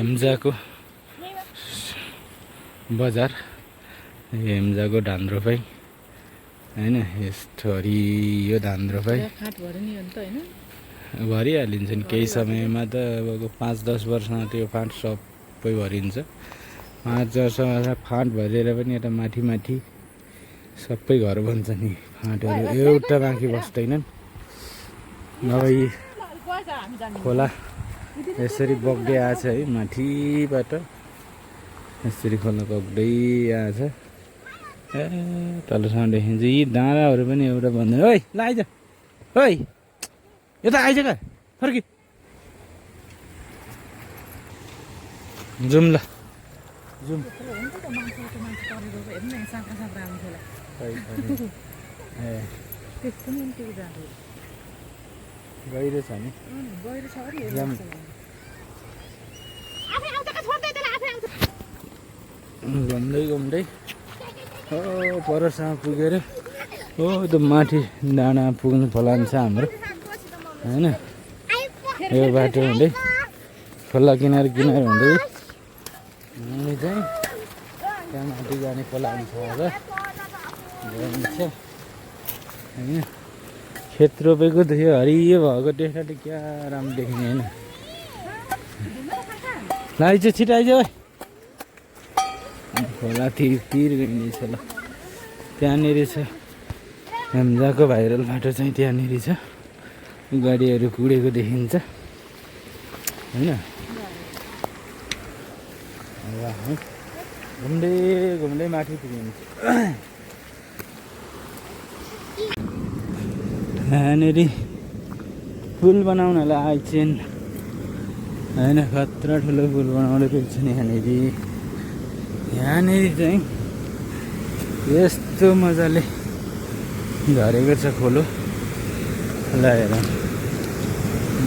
हेम्जाको बजार, हेम्जाको धान रोपाई हैन। यस्तो हरियो धान रोपाई भरिहालिन्छ नि केही समयमा त। अब 5-10 वर्षमा त्यो फाँट सबै भरिन्छ। 5 वर्षमा फाँट भरेर पनि यता माथि माथि सबै घर बन्छ नि। फाँटहरू एउटा बाँकी बस्दैनन्। नभए खोला यसरी बग्दै आछ है माथिबाट, यसरी खोला बग्दै आछ। ए तलसम्म देखिन्छ। यी डाँडाहरू पनि एउटा भन्दैन। ओइ ल आइज, ओइ यता आइज क्या फर्की जाउँ ल जाउँ। गहिरो छ नि, घुम्दै घुम्दै हो परसम्म पुगेर हो त्यो माथि डाँडा पुग्नु फलान छ हाम्रो हैन। यो बाटो हुँदै खोला किनार किनार हुँदै हामी चाहिँ त्यहाँ माथि जाने प्लान छ र जान्छ हैन। खेत रोपेको थियो हरियो भएको देख्दा क्या राम्रो देखिने होइन। ल आइज छिटो आइज। खोला तिर गइँदैछ ल। त्यहाँनिर छ हेम्जाको भाइरल बाटो चाहिँ त्यहाँनिर छ। गाडीहरू कुडेको देखिन्छ होइन। घुम्दै घुम्दै माथि पुगिन्छ। यहाँनिर पुल बनाउनलाई आइछन् होइन। खतरा ठुलो पुल बनाउँदै रहेछ नि यहाँनिर। यहाँनिर चाहिँ यस्तो मजाले झरेको छ खोलो। ल हेर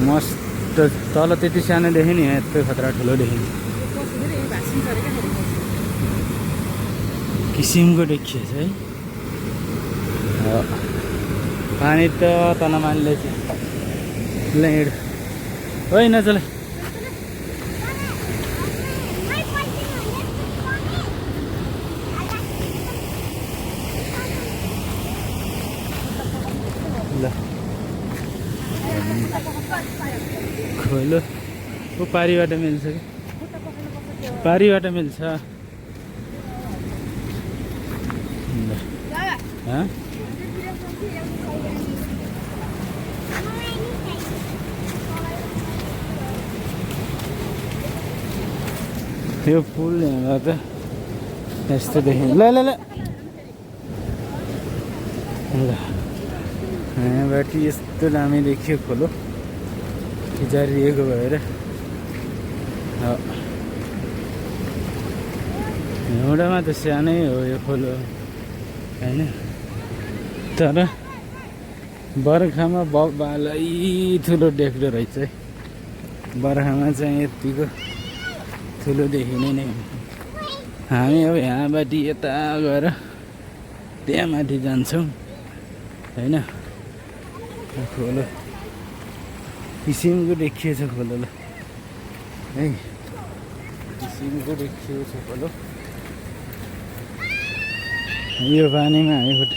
मस्त। तल त्यति सानो देख्यो नि, यहाँ यत्रो खतरा ठुलो देख्यो। किसिमको देखिएछ है। पानी त तनमानले चाहिँ ल हिँड होइन चल। ल खोलो ऊ पारीबाट मिल्छ कि, पारीबाट मिल्छ। यो पुल यहाँबाट यस्तो देखिन्छ। ल ल ल यहाँबाट यस्तो दामी देखियो खोलो खिचारिएको भएर। एउटामा त सानै हो यो खोलो होइन। तर बर्खामा बालै ठुलो देख्दो रहेछ है। बर्खामा चाहिँ यतिको ठुलो देखिने नै। हामी अब यहाँबाट यता गएर त्यहाँ माथि जान्छौँ होइन। खोलो किसिमको देखिएछ खोलो ल है। किसिमको देखिएछ खोलो। यो पानीमा हामी फुट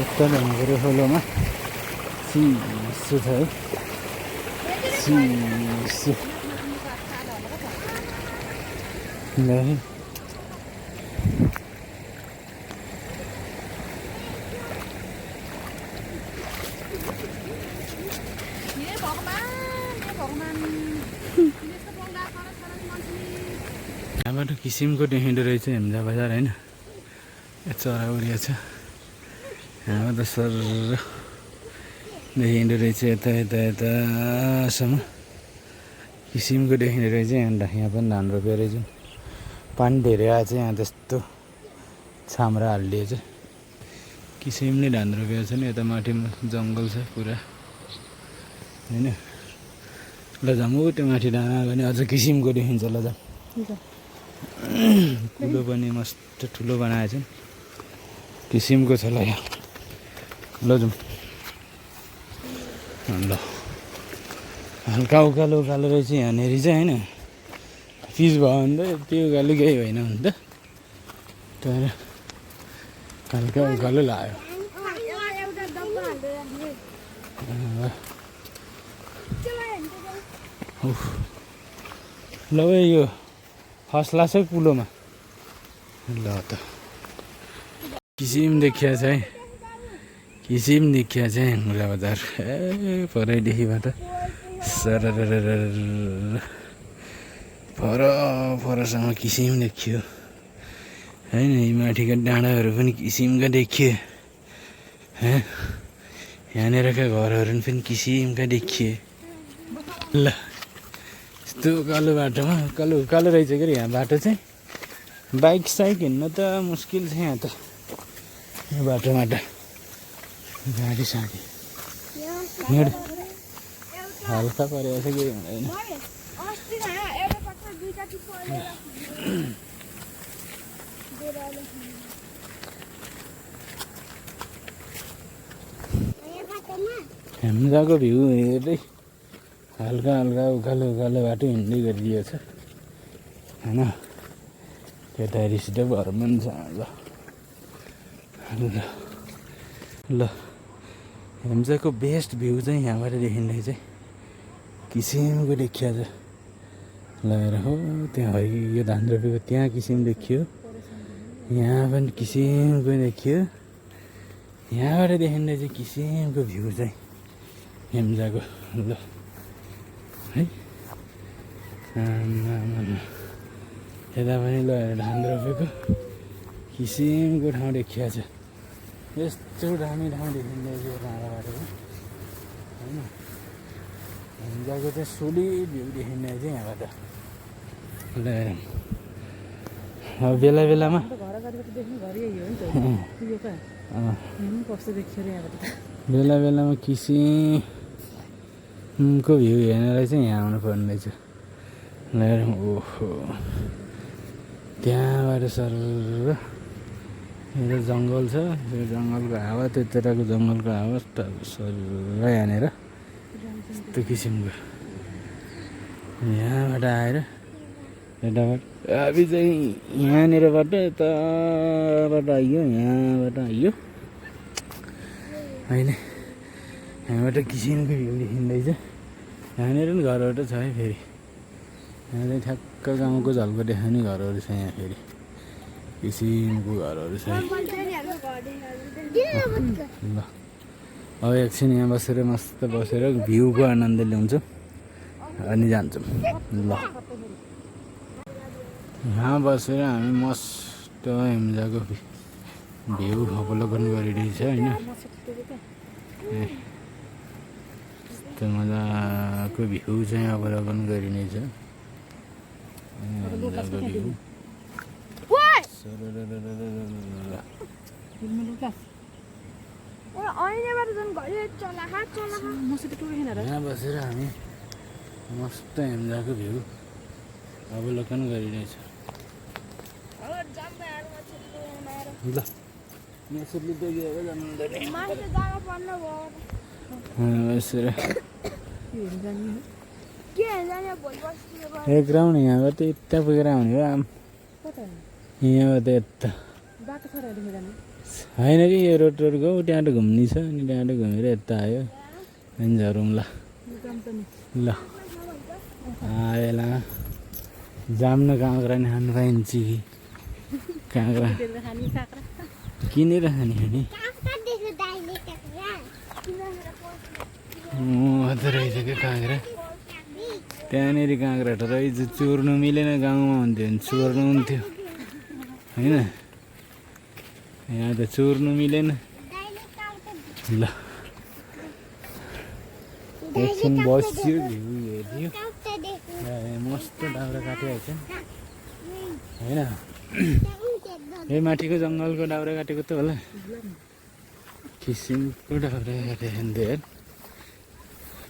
यता ढङ्गको खोलोमा चिसो छ है। चिसो ल यहाँबाट किसिमको देखिँदो रहेछ हेम्जा बजार होइन। चराउरिया छ यहाँबाट सर देखिँदो रहेछ। यता यता यतासम्म किसिमको देखिँदो रहेछ। यहाँ पनि धान रोपेर रहेछ। पानी धेरै आएछ यहाँ, त्यस्तो छाम्रा हालिदिएछ। किसिमले धान रोपेको छ नि। यता माथि जङ्गल छ पुरा होइन। ल जाउँ त्यो माथि डाँडा भने अझ किसिमको देखिन्छ। ल जाउँ। पुलो पनि मस्त ठुलो बनाएछ। किसिमको छ ल यहाँ ल जाउँ ल हल्का उकालो उकालो रहेछ यहाँनिर चाहिँ होइन चिज भयो भने त त्यो उकालो केही होइन भने त तर हल्का उकालो लाग्यो ल यो फस्ला छ कुलोमा ल त किसिम देखिया छ है किसिम देखिया छ मुला बजार ए परैदेखिबाट सर परसम्म किसिम देखियो होइन यी माथिका डाँडाहरू पनि किसिमका देखिए यहाँनिरका घरहरू पनि किसिमका देखिए ल यस्तो उकालो बाटोमा उकालो उकालो रहेछ के यहाँ बाटो चाहिँ बाइक साइक हिँड्न त मुस्किल छ यहाँ त यो बाटोमा त गाडी साडी हल्का परेको छ केही हुँदैन हेम्जाको भ्यू हेर्दै हल्का हल्का उकालो उकालो बाटो हिँड्दै गरिदिएको छ होइन केटारिसित भरमन छ ल हेम्जाको बेस्ट भ्यू चाहिँ यहाँबाट देखिँदै चाहिँ किसिमको देखिया छ लगेर हो त्यहाँ यो धान रोपेको त्यहाँ किसिम देखियो यहाँ पनि किसिमको देखियो यहाँबाट देखिँदै चाहिँ किसिमको भ्यू चाहिँ हेम्जाको ल है यता पनि लगेर धान रोपेको किसिमको ठाउँ देखिया छ यस्तो दामी ठाउँ देखिँदै थियो डाँडाबाट होइन हेम्जाको चाहिँ सोलिड भ्यू देखिँदै चाहिँ यहाँबाट ल अब बेला बेलामा बेला बेलामा किसिमको भ्यू हेर्नलाई चाहिँ यहाँ आउनु पर्ने रहेछ ल ओहो त्यहाँबाट सर यो जङ्गल छ यो जङ्गलको हावा त्यताको जङ्गलको हावा सर यहाँनिर यस्तो किसिमको यहाँबाट आएर यताबाट हामी चाहिँ यहाँनिरबाट यताबाट आइयो यहाँबाट आइयो होइन यहाँबाट किसिमको भ्यू देखिँदैछ यहाँनिर पनि घरहरू छ है फेरि यहाँ चाहिँ ठ्याक्क गाउँको झल्को देखाउने घरहरू छ यहाँ फेरि किसिमको घरहरू छ ल अब एकछिन यहाँ बसेर मस्त बसेर भ्यूको आनन्द ल्याउँछौँ अनि जान्छौँ ल यहाँ बसेर हामी मस्त हेम्जाको भ्यू अवलोकन गरिरहेछ होइन यस्तो मजाको भ्यू चाहिँ अवलोकन गरिनेछ हेम्जाको भ्यू यहाँ बसेर हामी मस्त हेम्जाको भ्यू अवलोकन गरिरहेछ ल बसेर एक राउन्ड यहाँबाट यता पुगेर आउने हो आम यहाँबाट यता होइन कि यो रोड गयो त्यहाँबाट घुम्ने छ अनि त्यहाँबाट घुमेर यता आयो अनि झरौँ ल ल आएला जाम्न काँक्रा नि खानु पाइन्छ कि काँक्रा किनेर खाने हो नि रहेछ क्या काँक्रा त्यहाँनिर काँक्रा त रहेछ चोर्नु मिलेन गाउँमा हुन्थ्यो भने चोर्नु हुन्थ्यो होइन यहाँ त चोर्नु मिलेन ल एकछिन बस्यो भ्यू हेरियो मस्त दाउरा काटिरहेको छ होइन यही माथिको जङ्गलको दाउरा काटेको त होला किसिमको दाउरा काटेको नि त हेर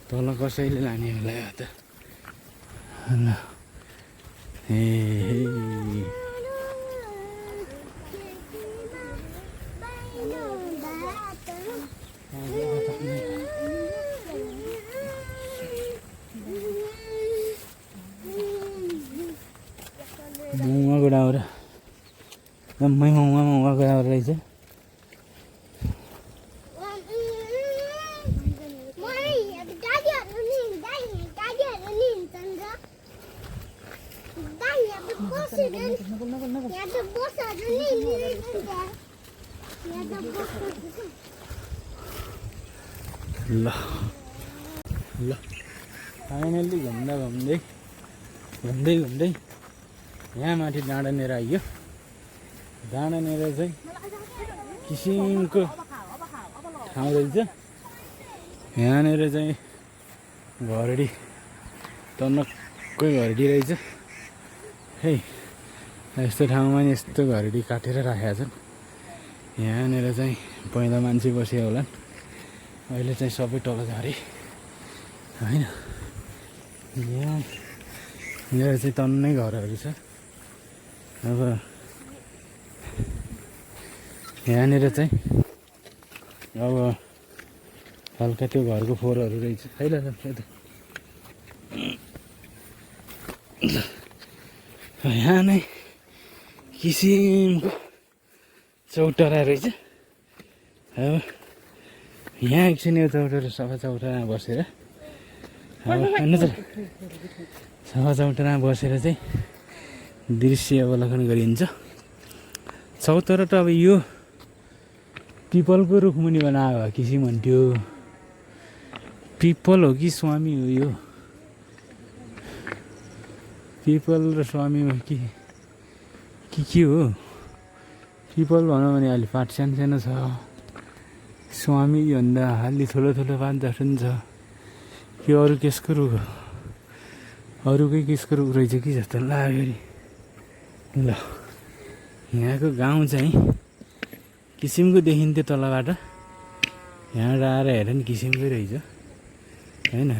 तल कसैले लाने होला यो त ल मौवाको डाउरा जम्मै मौवाको डाउरा रहेछ। ल ल फाइनल्ली घुम्दा घुम्दै घुम्दै घुम्दै यहाँ माथि डाँडानेर आइयो। डाँडानेर चाहिँ किसिमको ठाउँ रहेछ। यहाँनिर चाहिँ घरडी टनक्कै घरडी रहेछ है। यस्तो ठाउँमा नि यस्तो घरडी काटेर राखेका छन्। यहाँनिर चाहिँ पहिला मान्छे बसेको होला, अहिले चाहिँ सबै तल झरे होइन। यहाँ चाहिँ टन्नै घरहरू छ। अब यहाँनिर चाहिँ अब हल्का त्यो घरको फोहोरहरू रहेछ है। यहाँ नै किसिमको चौतारा रहेछ। अब यहाँ एकछिन यो चौतारा सफा चौतारामा बसेर सफा चौतारामा बसेर चाहिँ दृश्य अवलोकन गरिन्छ। चौतारा त अब यो पिपलको रुखमुनि बनाएको हो किसी भन्थ्यो। पिपल हो कि स्वामी हो यो? पिपल र स्वामी हो कि के हो? पिपल भनौँ भने अलि पात सानो सानो छ, स्वामी भन्दा अलि ठुलो ठुलो पात जस्तो नि छ। कि अरू केसको रुख हो? अरूकै केसको रुख रहेछ कि जस्तो लाग्यो। ल यहाँको गाउँ चाहिँ किसिमको देखिन्थ्यो तलबाट। यहाँ आएर हेर नि किसिमकै रहेछ होइन।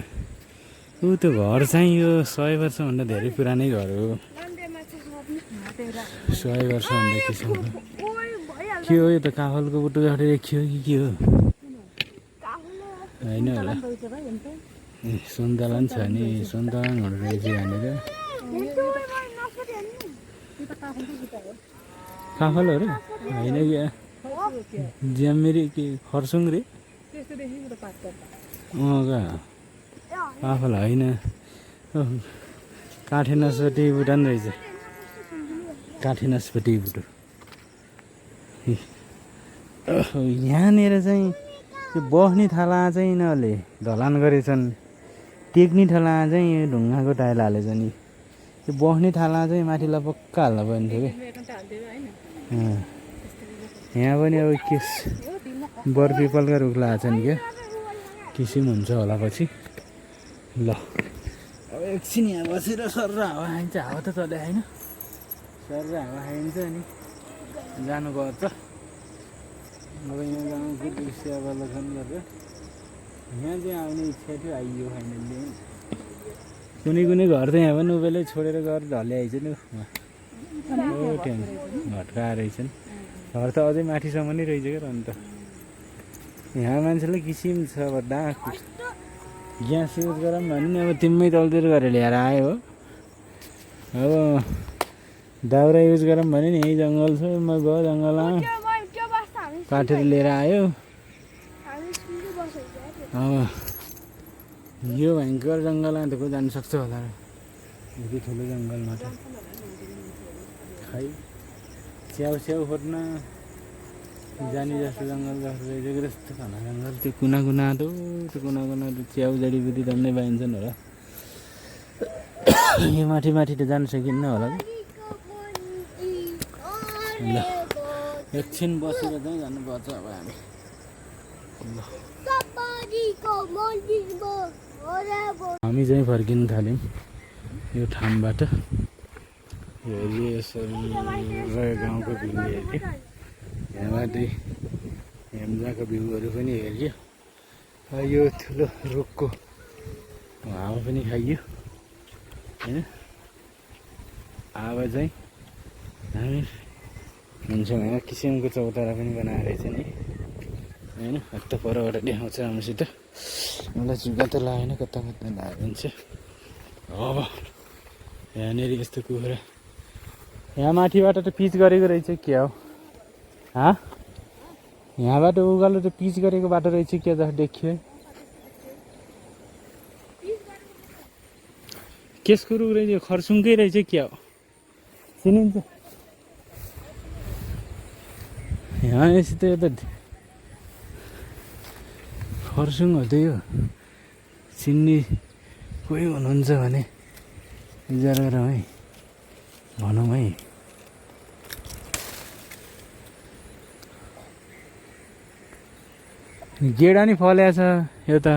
ऊ त्यो घर चाहिँ यो 100 वर्षभन्दा धेरै पुरानै घर हो। 100 वर्षभन्दा किसिमको के हो यो त? काफलको बुटो जस्तो देखियो कि के हो? होइन होला। सुन्तला नि छ नि, सुन्तला पनि हुँदो रहेछ यहाँनिर। काफल हो र? होइन कि ज्यामेरी के खरसुङ रे? काफल होइन, काठे नासपति बुटा नि रहेछ। काठे नासपति बुटो। यहाँनिर चाहिँ त्यो बस्ने थाला चाहिँ यिनीहरूले ढलान गरेछन्। टेक्ने थाला चाहिँ यो ढुङ्गाको टाइल हालेछ नि। त्यो बस्ने थाला चाहिँ माथिलाई पक्का हाल्नु पर्ने थियो कि। यहाँ पनि अब केस बर पिपलका रुख लगाएको छ नि क्या, किसिम हुन्छ होला पछि। ल अब एकछिन यहाँ बसेर सर हावा खाइन्छ। हावा त चले होइन, सर हावा खाइन्छ अनि जानुपर्छ। अब यहाँ गाउँको दृश्य अवलोकन गरेर यहाँ चाहिँ आउने इच्छा थियो, आइयो फाइनल्ली। कुनै कुनै घर त यहाँ पनि उभिएलै छोडेर गएर ढल्ले आइन्छ नि। भट्काएर रहेछन्। घर त अझै माथिसम्म नै रहेछ क्या अन्त। यहाँ मान्छेलाई किसिम छ। अब ग्यास युज गरौँ भने नि अब तिम्मै तलतिर गरेर ल्याएर आयो हो। अब दाउरा युज गरौँ भने नि यहीँ जङ्गल छ, म गयो जङ्गलमा काटेर लिएर आयो। अब यो भयङ्कर जङ्गलमा त को जानु सक्छ होला? यति ठुलो जङ्गलमा त खै च्याउ स्याउ खोज्न जाने जस्तो जङ्गल जस्तो रहेछ कि जस्तो घना जङ्गल। त्यो कुना कुना त च्याउ जडीबुटी जम्मै पाइन्छन् होला। यो माथि माथि त जानु सकिन्न होला कि। ल एकछिन बसेर चाहिँ जानुपर्छ अब हामी। हामी चाहिँ फर्किन थाल्यौँ यो ठाउँबाट। हेरी यसरी गाउँको भ्यू हेऱ्यो, यहाँबाटै हेम्जाको भ्यूहरू पनि हेऱ्यो। यो ठुलो रुखको हावा पनि खाइयो होइन। अब चाहिँ हामी हुन्छौँ। यहाँ किसिमको चौतारा पनि बनाएर रहेछ नि होइन हत्ता परबाट देखाउँछ हामीसित मलाई जुगा त लागेन कता कता लागेको हुन्छ अब यहाँनिर यस्तो कुखुरा यहाँ माथिबाट त पिच गरेको रहेछ क्या हो यहाँबाट उकालो त पिच गरेको बाटो रहेछ क्या जस्तो देखियो केसको रुख रहेछ खरसुङकै रहेछ क्या हो चिनिन्छ यहाँ यस्तो यता खरसुङ हो त्यही हो चिन्ने कोही हुनुहुन्छ भने विचार गरौँ है भनौँ है गेडा नि फल्या छ यो त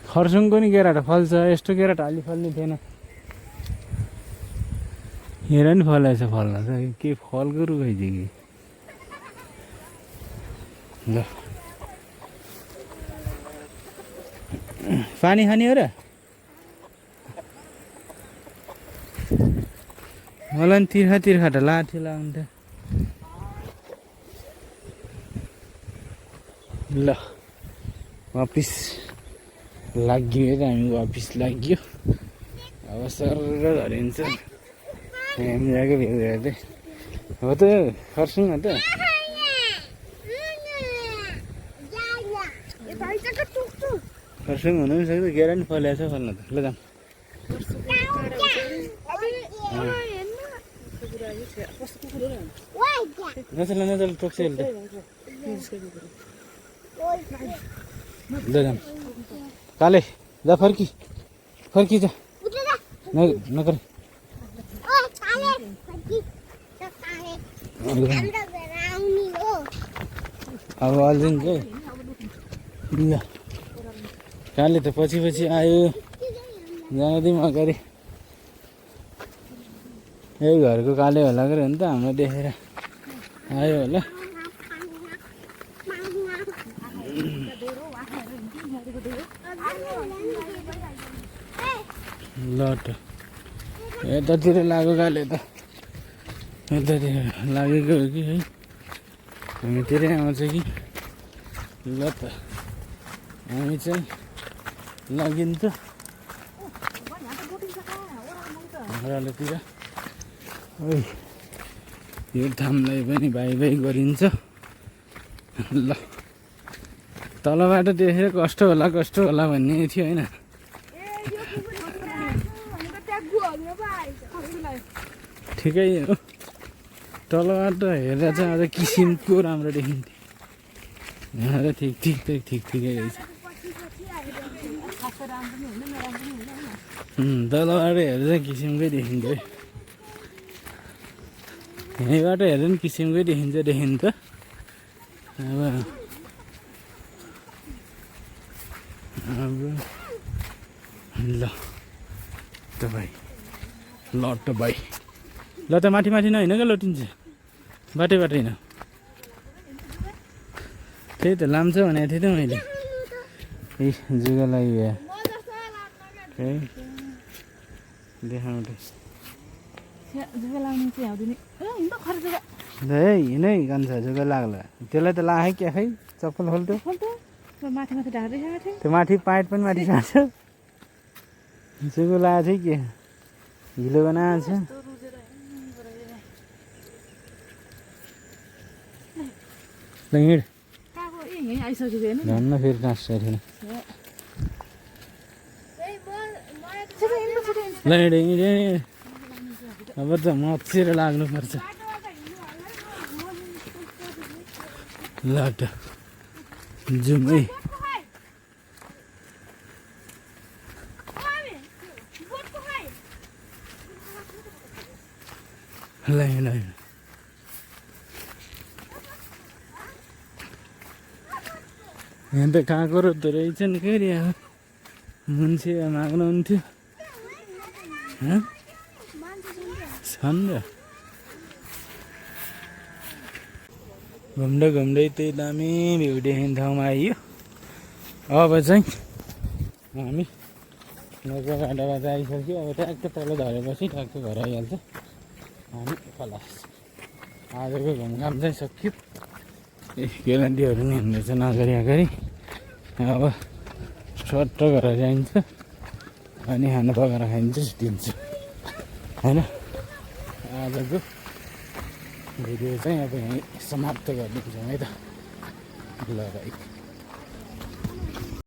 खरसुङको नि गेराटा फल्छ यस्तो गेराटा अलि फल्ने थिएन हेर नि फलाएछ फल्न त के फलको रुखै थियो कि ल पानी खाने हो र मलाई नि तिर्खा तिर्खा त लाथी लाग्थ्यो ल वापिस लाग्यो है हामी वापिस लाग्यो अब सर धरिन्छ हामी आएको भ्यू हेर्दै हो त खरसुङ हो त खरसुङ हुनु पनि सक्छ गेरा नि फल्याछ फल्न त ल जाऊँ नचल नचल टोक्छ यसले ल जाऊँ काले जा फर्की फर्की जा नगर अब अल्झिन्छ ल काले त पछि पछि आयो जाँदैम अगाडि यही घरको काले होला गरे हो नि त हाम्रो देखेर आयो होला ल त यतातिर लाग्यो काले त यतातिर लागेको हो कि है हामीतिरै आउँछ कि ल त हामी चाहिँ लागिन्छ ओह्रालोतिर ओइ यो थामलाई पनि भाइ भाइ गरिन्छ ल तलबाट देखेर कस्तो होला भन्ने थियो होइन ठिकै हो तलबाट हेर्दा चाहिँ अझ किसिमको राम्रो देखिन्थ्यो यहाँ त ठिकै रहेछ तलबाट हेर्दा चाहिँ किसिमकै देखिन्थ्यो है यहीँबाट हेर्दा पनि किसिमकै देखिन्छ अब ल त भाइ ल त माथि नहोइन क्या लोटिन्छ बाटै होइन त्यही त लाम्छ भनेको थिएँ त मैले ए जुगा लाग्यो है देखाउँदै हिँडै कान्छ जुगा लाग्ला त्यसलाई त लागे क्या खै चप्पल खोल्थ्यो त्यो माथि पाइट पनि माथि खान्छ जुगो लगाएको थियो के हिलो बनाएको छ हिँड धन्न फेरि नाच्छ थिएन ल हिँड अब त मचेर लाग्नुपर्छ ल त जाउँ है ल यहाँ त कहाँको रोज्दो रहेछ नि के अरे अब मान्छे माग्नुहुन्थ्यो छन् र घुम्दै त्यही दामी भ्यू देख्ने ठाउँमा आइयो अब चाहिँ हामी नौका घाटामा चाहिँ आइसक्यो अब ट्याक्क तल झरेपछि ट्याक्क घर आइहाल्छ हामी खलास आजको घुमघाम चाहिँ सक्यो गेलान्टीहरू नि हिँड्दैछ नगरी अगाडि अब सट्ट गरेर जाइन्छ अनि खाना पकाएर खाइन्छ छुट्टिन्छ होइन आजको भिडियो चाहिँ अब यहीँ समाप्त गरिदिन्छौँ है त ल भाइ